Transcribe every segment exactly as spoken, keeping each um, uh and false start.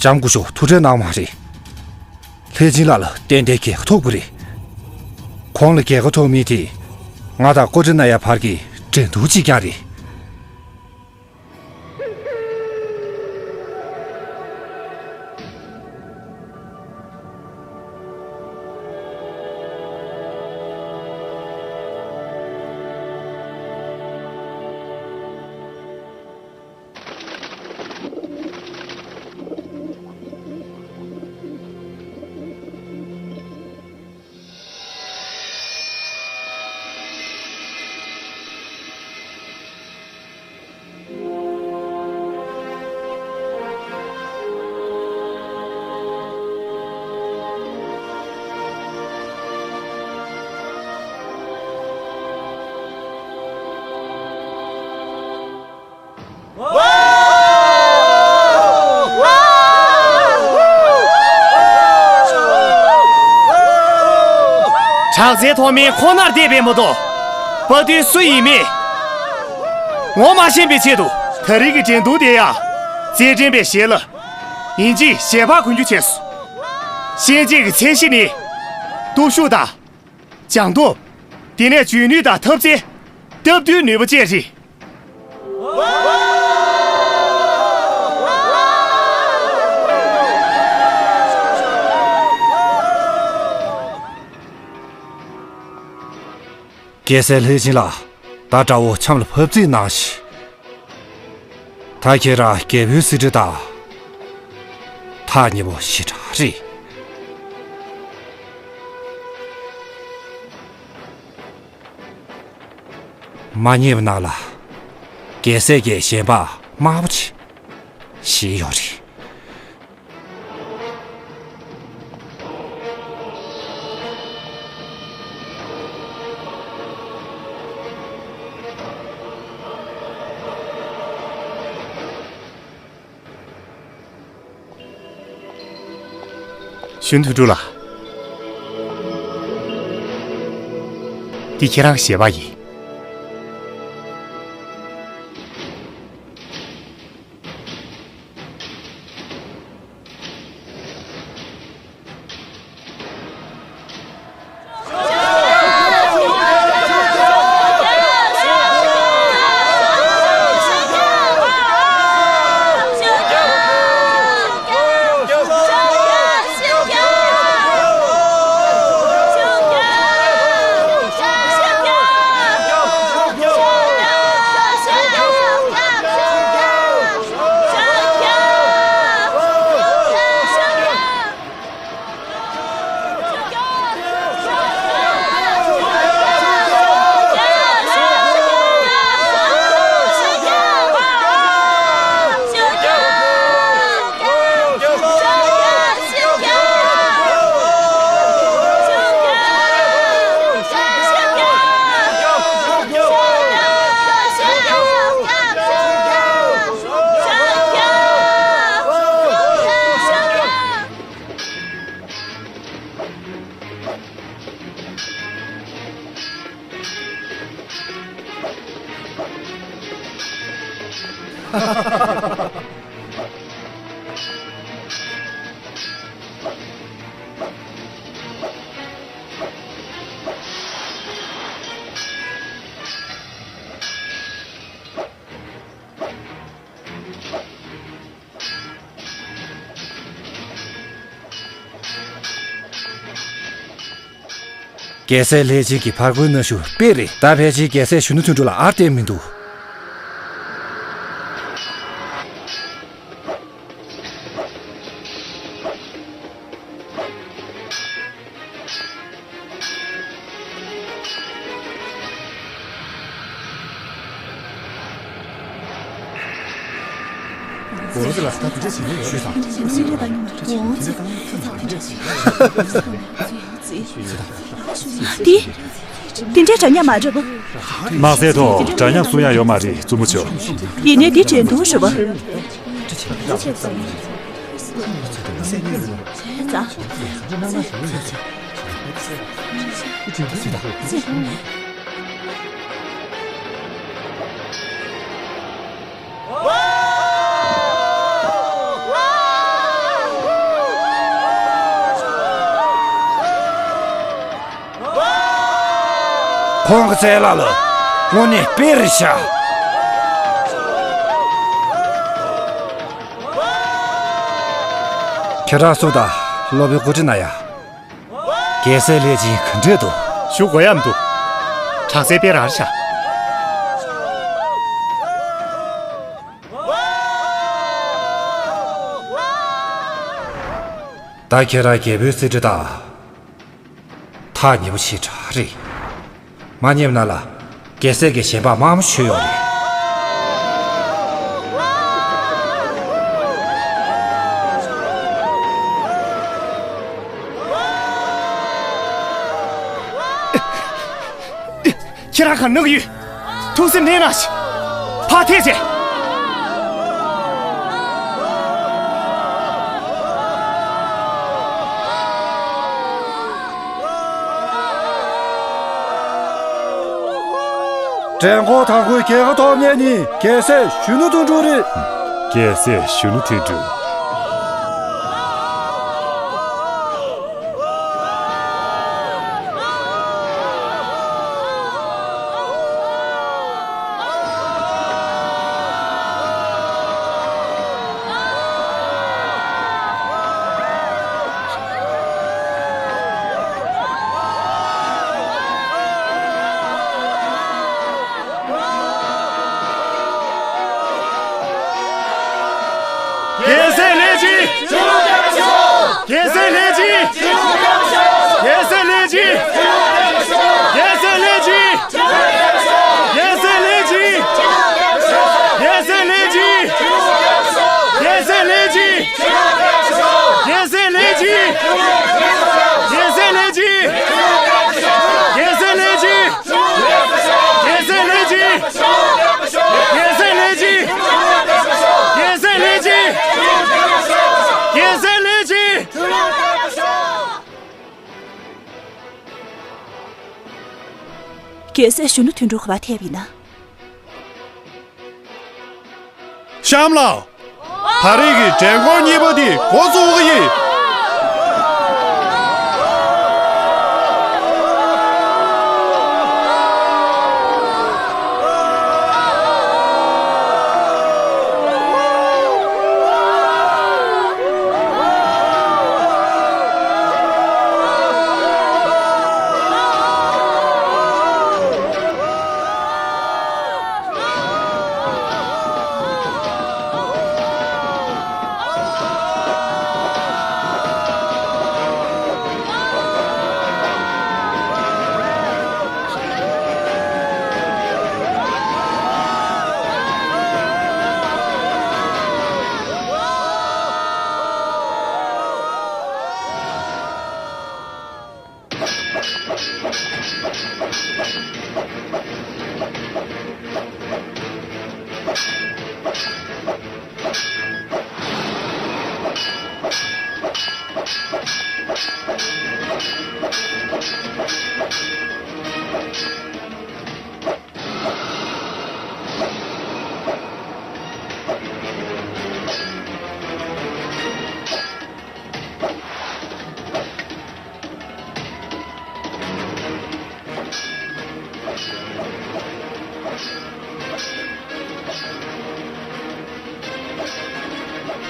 ལྕམ་སྐུ་ཞབས་ཐུགས་ཁྲལ་གནང་བ་མ་རེད། ལྷས་སྦྱིན་ལགས་ལ་ཏན་ཏན་རྒྱལ་ཁ་ཐོབ་དགོས་རེད། ཁོང་ལ་རྒྱལ་ཁ་ཐོབ་མིན་དེ། ང་དང་ཀོ་ཀྲི་ན་ཡ་བར་གྱི་འགྲན་བསྡུར་གཅིག་ཀྱང་རེད། དྲག་རྩལ་ཐོག་མའི་ཁོག་ནར་བསྡད་པའི་མ་གཏོགས། དཔའ་རྟུལ་སུ་ཡིན་མེད། ངོ་མ་ཤེས་པའི་ཆེད་དུ། ད་རེས་ཀྱི་འགྲན་བསྡུར་དེ་ཡང་། རྩེད་འགྲན་པའི་ཞལ་ལ། ཡིན་གཅིག་ཞལ་པར་གོན་རྒྱུ་བྱས་སོང་། ཤན་འབྱེད་ཀྱི་ཚད་གཞི་ནི། སྟོབས་ཤུགས་དང་། སྦྱངས་སྟོབས། དེ་ནས་འཇོན་ནུས་དང་ཐབས་རྩལ། སྟབས་བསྟུན་ནུས་པ་བཅས་རེད། རྒྱལ་སྲས་ལྷས་སྦྱིན་ལགས། ད་དགྲ་བོ་ཆམ་ལ་ཕབ་རྩིས་གནང་ཞིག་ད་ཁྱེད་རང་རྒྱལ་པོའི་གསེར་ཁྲི་དང་། ཐག་ཉེ་པོ་ཞེ་དྲག་རེད། མ་ཉེས་པ་ནང་ལ། རྒྱལ་སྲས་ཀྱི་ཞལ་པར་དམར་པོ་ཅིག་བཞེས་ཡོད་རེད། གཞོན་དོན་གྲུབ་ལགས། འདི་ཁྱེད་རང་གི་ཞལ་པར་ཡིན། རྒྱལ་སྲས་ལྷས་སྦྱིན་གྱི་ཕར་རྒོལ་གནའ་ཤུལ་དཔེ་རེད། ད་ཕལ་ཆེར་རྒྱལ་སྲས་གཞོན་ནུ་དོན་གྲུབ་ལ་ཨར་བསྟན་མི་འདུག་འདི། དེ་འདྲའི་འདྲ་མཉམ་མ་རེད་པ། དམག་སའི་ཐོག་འདྲ་མཉམ་སུ་ཡང་ཡོད་མ་རེད། བཙུན་མོ་ཆོ། ཡིན་ནའི་འདི་འགྲན་བསྡུར་རེད་པ། ཁོང་གི་རྩལ་ལ་ལ་དངོས་གནས་དཔེ་རེད་ཤག་ཁྱེད་རང་སུ་དང་སློབ་དཔོན་གོ་ཁྲི་ན་ཡ། རྒྱལ་སྲས་ལྷས་སྦྱིན་ག་འདྲས་འདུག་ཞུ་དགོས་ཡ་མི་འདུག་གྲགས་ཚད་དཔེ་རང་ཤག་ད་ཁྱེད་རང་རྒྱལ་པོའི་གསེར་ཁྲི་དང་། ཐག་ཉེ་པོ་ཞེ་དྲག་རེད། མ་ཉེས་ན་ལ་རྒྱལ་སྲས་ཀྱི་ཞལ་འབག་དམར་མོ་ཞུས་ཡོད་རེད། ཁྱེད་རང་ག་ནུག་ཡོད། ཐུགས་སེམས་གནས་ན་ཞིག་ཕར་ཐེ་བྱེད། བྲན་ཁོག་དང་ཁོའི་རྒྱལ་ཁ་ཐོབ་མཁན་ནི་རྒྱལ་སྲས་གཞོན་ནུ་དོན་གྲུབ་རེད། རྒྱལ་སྲས་གཞོན་ནུ་དོན་གྲུབ། རྒྱལ་སྲས་ལྷས་སྦྱིན། རྒྱལ་སྲས་ལྷས་སྦྱིན། རྒྱལ་སྲས་ལྷས་སྦྱིན། རྒྱལ་སྲས་ལྷས་སྦྱིན། རྒྱལ་སྲས་ལྷས་སྦྱིན། རྒྱལ་སྲས་ལྷས་སྦྱིན། རྒྱལ་སྲས་ལྷས་སྦྱིན། རྒྱལ་སྲས་ལྷས་སྦྱིན། རྒྱལ་སྲས་ལྷས་སྦྱིན། རྒྱལ་སྲས་ལྷས་སྦྱིན། རྒྱལ་སྲས་ལྷས་སྦྱིན། རྒྱལ་སྲས་ལྷས་སྦྱིན། རྒྱལ་སྲས་ལྷས་སྦྱིན། རྒྱལ་སྲས་ལྷས་སྦྱིན། རྒྱལ་སྲས་ལྷས་སྦྱིན། རྒྱལ་སྲས་ལྷས་སྦྱིན། རྒྱལ་སྲས་ལྷས་སྦྱིན། རྒྱལ་སྲས་ལྷས་སྦྱིན། རྒྱལ་སྲས་གཞོན་ནུ་དོན་གྲུབ་ག་པར་ཐེབས་ཡིན་ན། གཤམ་ལ། ད་རེས་ཀྱི་བྲན་འཁོར་གཉིས་པ་འདི་འགོ་བཙུགས་ཀྱི་ཡིན།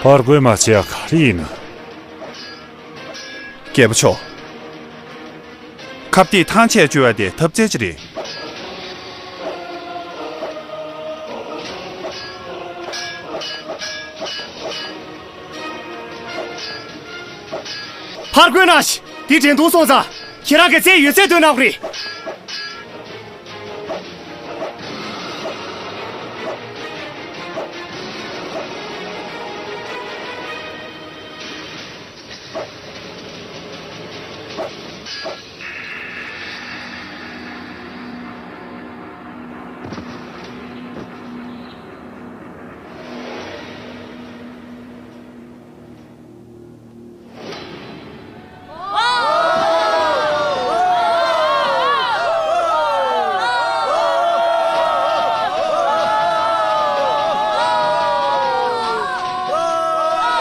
ཕར་རྒོལ་མ་བྱས་ག་རེ་ཡིན་ན། རྒྱལ་པོ་མཆོག་ཁབ་སྟེགས་ཐང་ཆད་བཅུག་ཡ་དེ་ཐབས་རྩལ་ཅིག་རེད། ཕར་རྒོལ་ན་ཤི། དེ་དྲན་ཐུབ་སོང་ཙང་། ཁྱེད་རང་གི་རྩལ་ཡོད་ཚད་སྟོན་གནང་དགོས་རེད།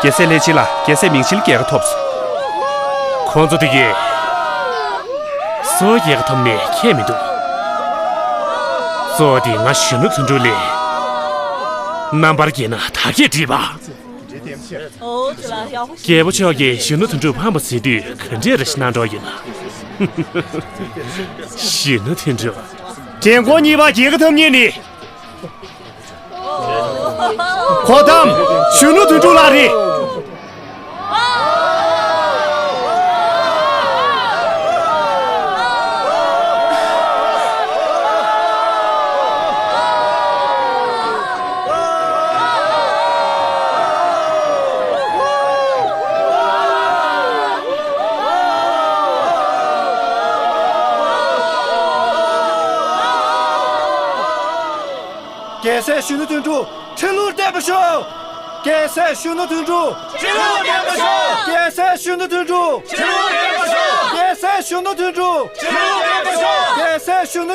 རྒྱལ་སྲས་ལྷས་སྦྱིན་ལ་རྒྱལ་སྲས་མིང་ཆེན་རྒྱལ་ཁ་ཐོབ་སོང་། ཁོང་ཚོ་དེ་གས་སུའི་རྒྱལ་ཁ་ཐོབ་ནས་ཁྱད་མི་འདུག་གཙོ་བོ་དེ་ང་གཞོན་ནུ་དོན་གྲུབ་ལས། རྣམ་པར་རྒྱལ་ན་ད་གས་བྲིས་པ། རྒྱལ་པོ་མཆོག་གིས་གཞོན་ནུ་དོན་གྲུབ་ཕམ་པ་ཟེར་དུས་ག་འདྲས་རེ་ཞིག་གནང་འགྲོ་ཡོད་ན། གཞོན་ནུ་དོན་གྲུབ། འགྲན་ཁུར་གཉིས་པ་རྒྱལ་ཁ་ཐོབ་མཁན་ནི། གོ་ཐམ། གཞོན་ནུ་དོན་གྲུབ་ལགས་རེད། རྒྱལ་སྲས་གཞོན་ནུ་དོན་གྲུབ་ཁྲི་ལོར་བརྟན་པར་ཤོག་རྒྱལ་སྲས་གཞོན་ནུ་དོན་གྲུབ། ཁྲི་ལོར་བརྟན་པར་ཤོག་རྒྱལ་སྲས་གཞོན་ནུ་དོན་གྲུབ། ཁྲི་ལོར་བརྟན་པར་ཤོག་རྒྱལ་སྲས་གཞོན་ནུ་དོན་གྲུབ། ཁྲི་ལོར་བརྟན་པར་ཤོག་རྒྱལ་སྲས་གཞོན་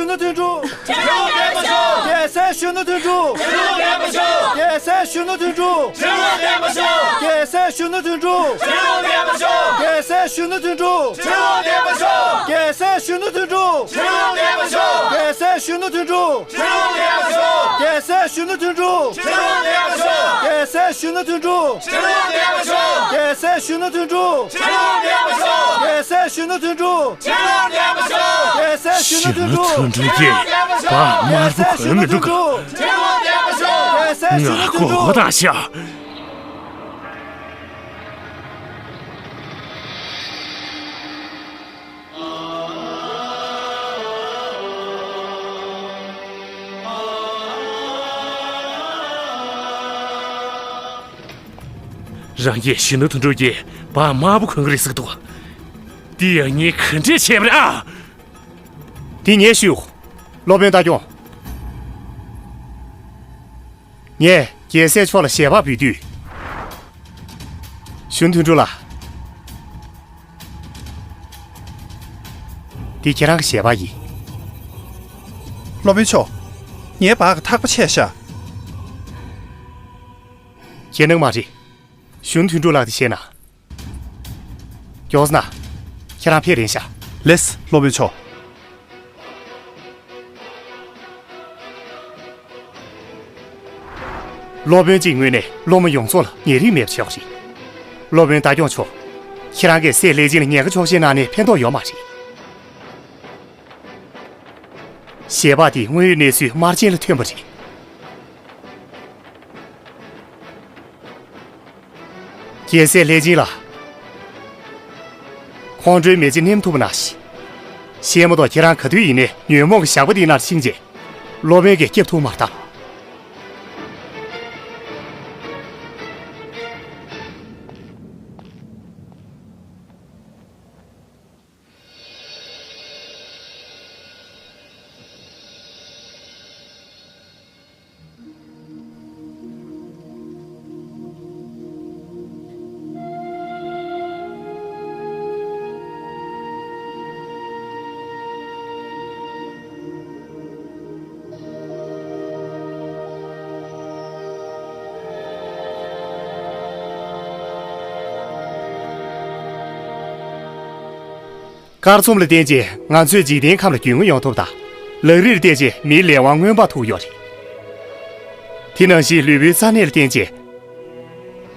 ནུ་དོན་གྲུབ། ཁྲི་ལོར་བརྟན་པར་ཤོག་རྒྱལ་སྲས་གཞོན་ནུ་དོན་གྲུབ། ཁྲི་ལོར་བརྟན་པར་ཤོག་རྒྱལ་སྲས་གཞོན་ནུ་དོན་གྲུབ། ཁྲི་ལོར་བརྟན་པར་ཤོག་རྒྱལ་སྲས་གཞོན་ནུ་དོན་གྲུབ། ཁྲི་ལོར་བརྟན་པར་ཤོག་རྒྱལ་སྲས་གཞོན་ནུ་དོན་གྲུབ། ཁྲི་ལོར་བརྟན་པར་ཤོག་རྒྱལ་སྲས་གཞོན་ནུ་དོན་གྲུབ། ཁྲི་ལོར་བརྟན་པར་ཤོག་རྒྱལ་སྲས་གཞོན་ནུ་དོན་གྲུབ། ཁྲི་ལོར་བརྟན་པར་ཤོག་རྒྱལ་སྲས་གཞོན་ནུ་དོན་གྲུབ། ཁྲི་ལོར་བརྟན་པར་ཤོག་རྒྱལ་སྲས་གཞོན་ནུ་དོན་གྲུབ། ཁྲི་ལོར་བརྟན་པར་ཤོག་རྒྱལ་སྲས་གཞོན་ནུ་དོན་གྲུབ། ཁྲི་ལོར་བརྟན་པར་ཤོག་རྒྱལ་སྲས་གཞོན་ནུ་དོན་གྲུབ། ཁྲི་ལོར་བརྟན་པར་ཤོག་རྒྱལ་སྲས་གཞོན་ནུ་དོན་གྲུབ། གཞོན་ནུ་དོན་གྲུབ་ཀྱིས་བ་དམར་པོ་གོན་མི་འདུག་ག་ཁྲི་ལོར་བརྟན་པར་ཤོག་རྒྱལ་སྲས་གཞོན་ནུ་དོན་གྲུབ། ང་མགོ་སྐོར་བཏང་ཤག་རང་གིས་གཞོན་ནུ་དོན་གྲུབ་ཀྱིས་བ་དམར་པོ་གོན་གི་རེད་ཟེར་གི་འདུག་དེ་ཡང་ངས་ག་འདྲས་བྱས་པ་རེད་ཨ། དེ་ངས་ཞུ། སློབ་དཔོན་རྟ་སྐྱོང་། ངས་རྒྱལ་སྲས་མཆོག་ལ་ཞལ་པར་འབུལ་དུས། གཞོན་ནུ་དོན་གྲུབ་ལགས། འདི་ཁྱེད་རང་གི་ཞལ་པར་ཡིན། སློབ་དཔོན་མཆོག་ངའི་བག་གི་ཐག་པ་ཆད་ཤག་ཁྱེད་ནང་མ་རེད། གཞོན་ནུ་དོན་གྲུབ་ལགས་དེ་བཤད་ན། མགྱོགས་ན། ཁྱེད་རང་ཕེབས་རན་ཤག་ལེས་སློབ་དཔོན་མཆོག་སློབ་དཔོན་གྱི་ངོས་ནས་སློབ་མ་ཡོངས་རྫོགས་ལ་ཉེ་རིང་མེད་པ་བྱས་པ་རེད། སློབ་དཔོན་རྟ་སྐྱོང་མཆོག་ཁྱེད་རང་གིས་སྲས་ལྷས་སྦྱིན་ལ་ཉེན་ཁ་ཆོག་མཆན་གནང་ནས་ཕན་ཐོགས་ཡོད་མ་རེད། ཞལ་པར་དེ་དངོས་ཡོད་གནས་ཚུལ་དམར་རྗེན་ལ་ཐོན་པ་རེད། རྒྱལ་སྲས་ལྷས་སྦྱིན་ལགས། ཁོང་ཁྲོའི་མེ་ལྕེ་ནེམ་ཐུབ་པ་ནང་བཞིན། ཤེས་མ་གཏོགས་ཁྱེད་རང་ག་དུས་ཡིན་ནའི་ཉོན་མོངས་ཀྱི་ཞགས་པ་འདིའི་ནང་ཕྱིན་རྗེས། སློབ་དཔོན་གྱིས་སྐྱབས་ཐུབ་མ་རེད་ད། སྐར་ཚོམས་ལ་བརྟེན་བྱས་ང་ཚོས་འཇིག་རྟེན་ཁམས་ལ་རྒྱུས་མངའ་ཡོང་ཐུབ་དང་། ལག་རིས་ལ་བརྟེན་བྱས་མིའི་ལས་དབང་མངོན་པར་ཐུག་ཡོད་རེད། དེ་ནང་བཞིན་ལུས་པོའི་རྩ་གནད་ལ་བརྟེན་བྱས།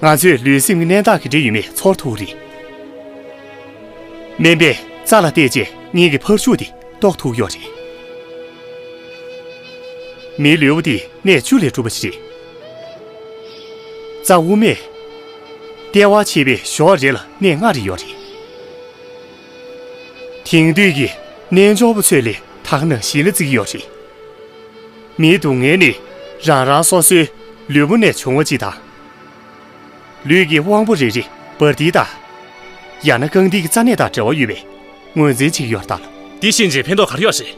ང་ཚོས་ལུས་སེམས་ཀྱི་གནས་སྟངས་ག་འདྲ་ཡོད་མེད་ཚོར་ཐུབ་རེད། སྨན་པས་རྩ་ལ་བལྟས་རྗེས་སྙིང་གི་འཕར་ཤུགས་དེ་རྟོགས་ཐུབ་ཡོད་རེད། མིའི་ལུས་པོ་དེ་གནས་བཅུ་ལས་གྲུབ་པ་ཞིག་རེད། རྩ་དབུ་མས་ལྟེ་བ་ཕྱེད་པའི་ཞོགས་རེ་ལ་གནས་ལྔ་རེ་ཡོད་རེད། དེང་དུས་ཀྱི་རྣལ་འབྱོར་པ་ཚོས་ལས་ད་ག་ནང་བཞིན་ལ་བརྩི་གི་ཡོད་རེད། མིའི་སྡུག་བསྔལ་ནི་རང་རང་སོ་སོའི་ལུས་པོ་ནས་བྱུང་བ་ཅིག་དང་། ལུས་ཀྱི་དབང་པོ་རེ་རེ་འབར་མདེལ་དང་། ཡང་ན་རྐང་མདུན་གྱི་རྩ་གནད་དང་འབྲེལ་བ་ཡོད་པའི་ངོས་འཛིན་བྱེད་ཀྱི་ཡོད་རེད་ད། འདི་ཤེས་རྗེས་ཕན་ཐོགས་ག་རེ་ཡོད་རེད།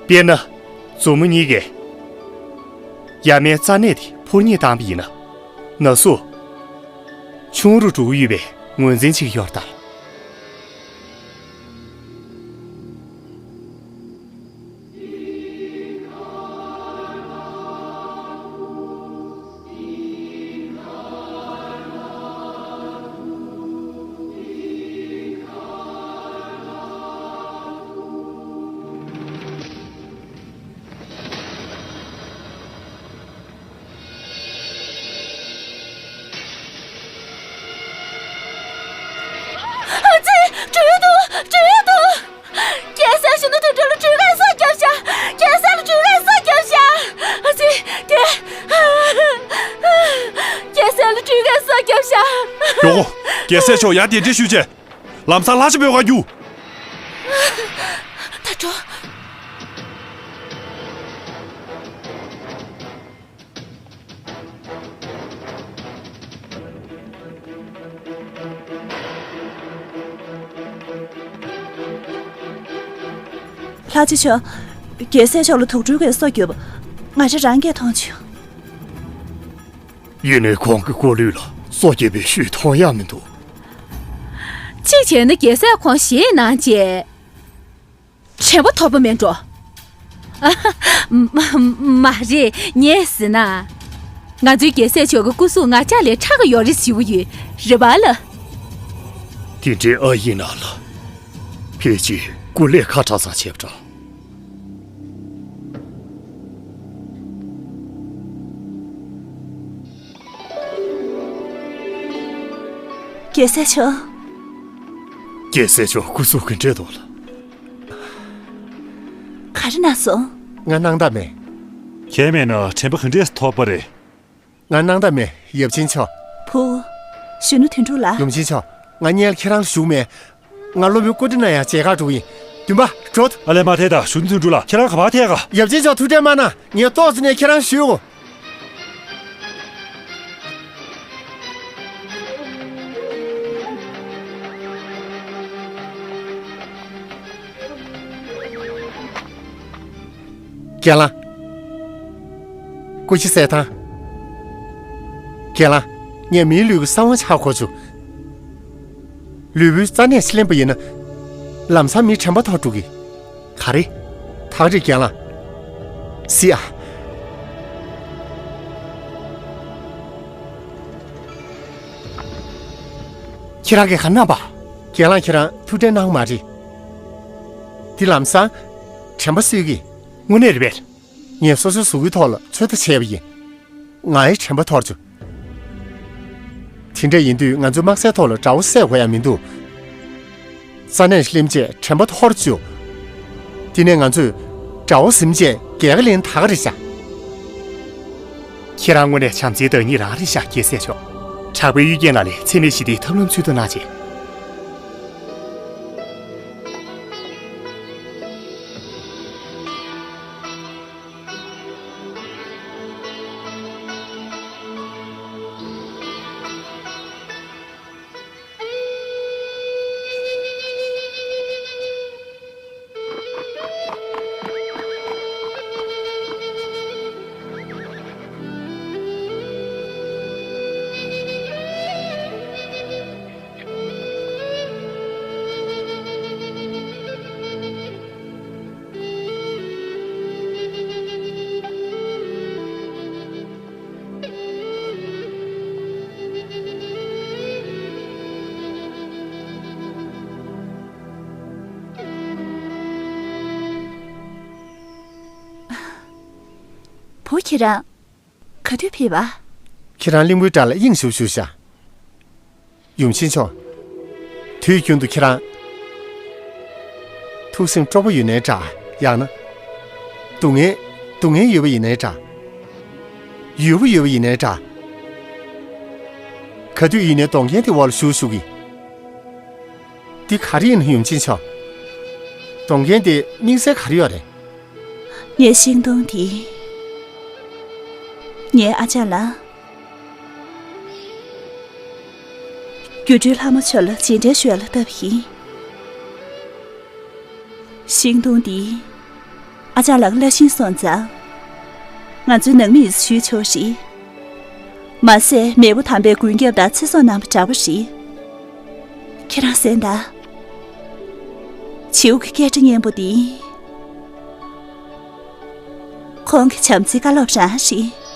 དཔེར་ན། མཛུབ་མོ་གཉིས་ཀས་ཡར་མའི་རྩ་གནད་དེ་འཕུར་མཉེད་བཏང་པ་ཡིན་ན། ན་ཟུག་ཆུང་རུ་འགྲོ་གི་ཡོད་པའི་ངོས་འཛིན་བྱེད་ཀྱི་ཡོད་རེད་ད། མགྱོགས་པོ། རྒྱལ་སྲས་མཆོག་ཡར་གདན་འདྲེན་ཞུས་རྗེས། ལམ་སང་ལྷ་ཆེན་པོའི་སྒར་རྒྱུགས། ད་འགྲོ། ལྷ་རྗེ་མཆོག་རྒྱལ་སྲས་མཆོག་ལ་དུག་སྦྲུལ་གྱིས་སོ་བརྒྱབ་པ་ང་རང་རང་གིས་མཐོང་བྱུང་། ཡིན་ནའི་ཁོང་གི་སྐུ་ལུས་ལ་སོ་བརྒྱབ་པའི་ཤུལ་མཐོང་ཡག་མི་འདུག་གཅིག་བྱས་ན་རྒྱལ་སྲས་ཁོང་ཞེད་སྣང་བྱས། དྲན་པ་ཐོར་པ་མེད་འགྲོ། མ་རེད། ངས་ཟེར་ན། ང་ཚོའི་རྒྱལ་སྲས་མཆོག་གི་སྐུ་གཟུགས་ང་ཅག་ལས་ཕྲ་གི་ཡོད་རེད་ཟེར་བ་ཡོད། རེད་པ་ལགས། དེ་འདྲའི་ཨ་ཡིན་ན་ལ། ཕལ་ཆེར་སྐུ་ལས་ཁ་གྲགས་ཙམ་བྱས་པ་འདྲ། རྒྱལ་སྲས་མཆོག་རྒྱལ་སྲས་མཆོག་སྐུ་གཟུགས་ག་འདྲས་འདུག་ལགས། ག་རེ་གནང་སོང་། ང་སྣང་དག་མེད། ཁྱེད་མེད་ན་དྲན་པ་ག་འདྲས་ཐོར་པ་རེད། ང་སྣང་དག་མེད། ཡབ་ཆེན་མཆོག་བུ། གཞོན་ནུ་དོན་གྲུབ་ལགས། ཡུམ་ཆེན་མཆོག་ང་སྔོན་ལ་ཁྱེད་རང་ལ་ཞུ་མེད། ང་སློབ་དཔོན་ཀུན་འདྲ་ན་ཡང་མཇལ་ཁ་འགྲོ་གི་ཡིན། འདུན་པ། འགྲོ། ཨ་ལས། མ་ཐད་ད། གཞོན་ནུ་དོན་གྲུབ་ལགས། ཁྱེད་རང་ག་པར་ཐད་ག་ཡབ་ཆེན་མཆོག་ཐུགས་ཁྲལ་མ་གནང་། ངས་ཏོག་ཙམ་ནས་ཁྱེད་རང་ཞུ་འོང་། རྒན་ལགས། སྐུ་མཁྱེན་གསལ་ཐང་། རྒན་ལགས། ངས་མིའི་ལུས་ཀྱི་གསང་བ་ཧ་གོ་བྱུང་། ལུས་པོའི་རྩ་གནད་ཞིག་ལེན་པ་ཡིན་ན། ལམ་སང་མིའི་དྲན་པ་ཐོར་འགྲོ་གི། ག་རེ། ཐག་རིང་རྒན་ལགས། སི་ཨ། ཁྱེད་རང་གིས་ག་རེ་གནང་པ། རྒན་ལགས། ཁྱེད་རང་ཐུགས་ཁྲལ་གནང་མ་རེད། འདི་ལམ་སང་དྲན་པ་གསོས་ཀྱི། དངོས་གནས་རེད་པས། ངས་སོ་སོའི་གཟུགས་པོའི་ཐོག་ལ་ཚོད་ལྟ་བྱས་པ་ཡིན། ང་ཡི་དྲན་པ་ཐོར་བྱུང་། དེ་འདྲ་ཡིན་དུས་ང་ཚོའི་དམག་སའི་ཐོག་ལ་དགྲ་བོ་བསད་དགོས་ཡ་མི་འདུག་རྩ་གནད་ཞིག་ལེན་བྱས་དྲན་པ་ཐོར་བྱུང་། དེ་ནས་ང་ཚོས་དགྲ་བོ་ཟིན་བྱས་རྒྱལ་ཁ་ལེན་ད་ག་རེད་ཤག་ཁྱེད་རང་དངོས་གནས་བྱམས་བརྩེའི་བདག་ཉིད་རང་རེད་ཤག་རྒྱལ་སྲས་མཆོག་དྲག་པོའི་གཡུལ་རྒྱལ་ནང་ལས་འཚེ་མེད་ཞི་བདེའི་ཐབས་ལམ་འཚོལ་ཐུབ་གནང་བྱས། བུ། ཁྱེད་རང་ག་དུས་ཕེབས་པ། ཁྱེད་རང་གླིང་བུའི་བྲག་ལ་དབྱིངས་ཞུགས་བཞུགས་ཤག་ཡུམ་ཆེན་མཆོག་དུས་རྒྱུན་དུ་ཁྱེད་རང་ཐུགས་སེམས་སྤྲོ་པོ་ཡོད་ནའི་འདྲ། ཡང་ན། སྡུག་བསྔལ། སྡུག་བསྔལ་ཡོད་པ་ཡིན་ནའི་འདྲ། ཡོད་པ་ཡོད་པ་ཡིན་ནའི་འདྲ། ག་དུས་ཡིན་ནའི་སྡོང་རྒན་དེ་འོག་ལ་བཞུགས་བཞུགས་ཀྱི། འདི་ག་རེ་ཡིན་ན་ཡུམ་ཆེན་མཆོག་སྡོང་རྒན་དེ་དམིགས་བསལ་ག་རེ་ཡོད་རེད། ངའི་ཤིང་སྡོང་འདི། ངའི་ཨ་ཅག་ལགས། སྒྱུ་འཕྲུལ་ལྷ་མོ་མཆོག་ལ་རྗེས་དྲན་ཞུ་ཡ་ལ་བཏབ་ཡིན། ཤིང་སྡོང་འདི། ཨ་ཅག་ལགས་ཀྱིས་བླ་ཤིང་སོང་ཙང་། ང་ཚོའི་ནང་མི་ཡིས་ཞུས་ཆོག་རེད། མ་ཟད་མེས་པོ་དམ་པས་མགོན་སྐྱབས་དང་ཚེ་སྲོག་གནང་བ་འདྲ་བོ་རེད། ཁྱེད་རང་གསན་དང་། བྱིའུ་གི་སྐད་སྒྲ་སྙན་པོ་འདི། ཁོང་གི་བྱམས་བརྩེའི་བཀའ་སློབ་རང་རེད།